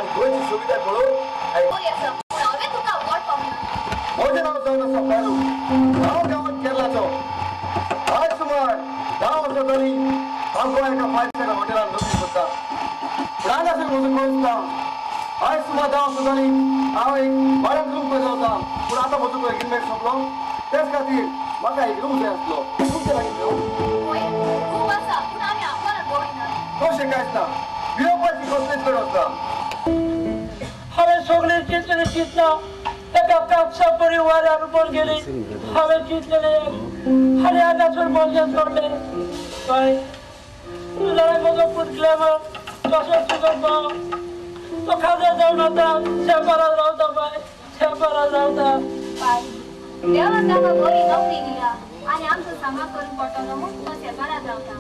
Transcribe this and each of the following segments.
आनी गोंयची सुविधा पळोवन म्हजें नांव जावन आसा पारू. हांव गांवांत केरलाचो. आज सुमार 10 वर्सां जालीं हांव गोंय एका 5 स्टार हॉटेलांत नोकरी करता. पूण हांगासर म्हजो कोर्स ना. आज सुमार 10 वर्सां जालीं हांव एक भाड्यान रूम पळयत रावता. पूण आतां म्हजो तो एग्रीमेंट सोंपलो. तेच खातीर म्हाका एक रूम जाय आसलो. तुमचे लागीं तशें कांयच ना. भियोवपाची कसलीच गरज ना. हांवें सगळें चिंतलें चिंतलां एका कापसा बरी वाऱ्यार उबोन गेली. हांवें चिंतलेलें आनी हांगासर म्हजें सोडलें. बाय जाल्यार म्हजो पूत ग्लॅमर तसोच तुजो भाव तो खाजर जावन आतां शेंपरात रावता. बाय शेंपरात रावता. बाय देवान ताका बरी नोकरी दिल्या आनी आमचो सांगा करून पडटलो म्हूण तो शेंपरात रावता.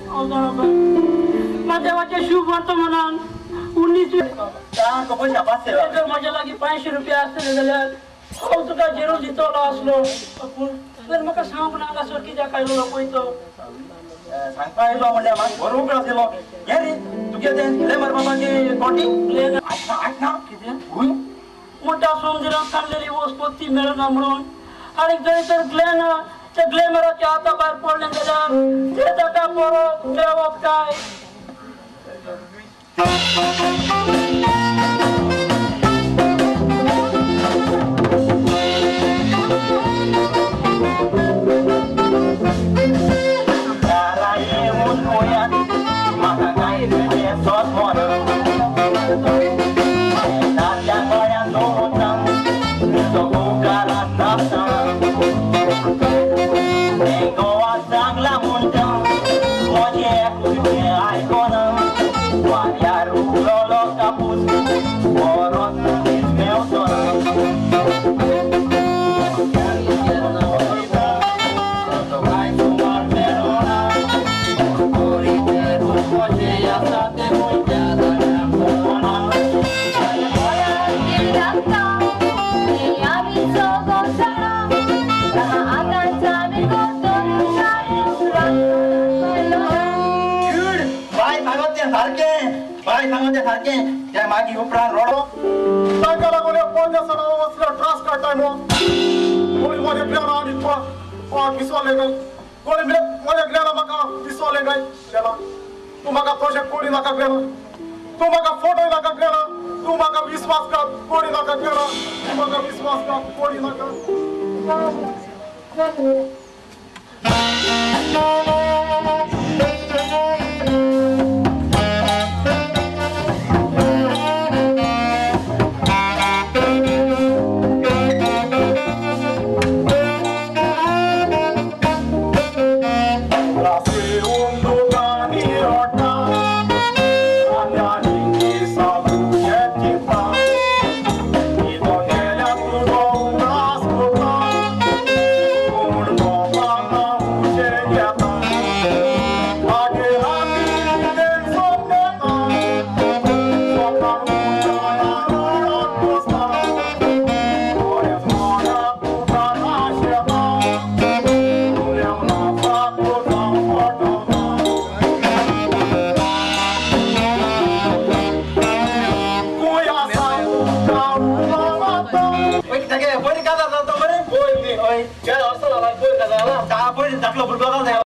हांव जाणा बाय म्हाका देवाचें शुभ वर्तमानान 19 जर म्हज्या लागीं 500 रुपया आसतले जाल्यार हांव तुका झेरून दितलो आसलो. पूण तर म्हाका सांगूंक ना हांगासर कित्याक आयलो पळय तो सांगपा आयलो म्हणल्यार म्हाका बरो उगडास येयलो. हें रे तुगे तें ग्लॅमर बाबाची कोटी आयक ना कितें भूंय मोठ्या सोमदिरान सांगलेली वस्तू ती मेळना म्हणून आनी जंय तर ग्लॅना त्या ग्लॅमराच्या हाता भायर पडलें जाल्यार ते ताका परत मेळप काय. मागीर उपरांत रडो तांकां लागून पोरण्या त्रास काडटाय मो कोणी म्हज्या ज्ञाना आनी कोणाक विसरले काय कोणी म्हज्या ज्ञाना म्हाका विसरले काय. ज्ञाना तूं म्हाका तशें कोणी नाका. ज्ञाना तूं म्हाका फोटो नाका. ज्ञाना तूं म्हाका विस्वास कर कोणी नाका. ज्ञाना तूं म्हाका विस्वास कर कोणी नाका. पयलीं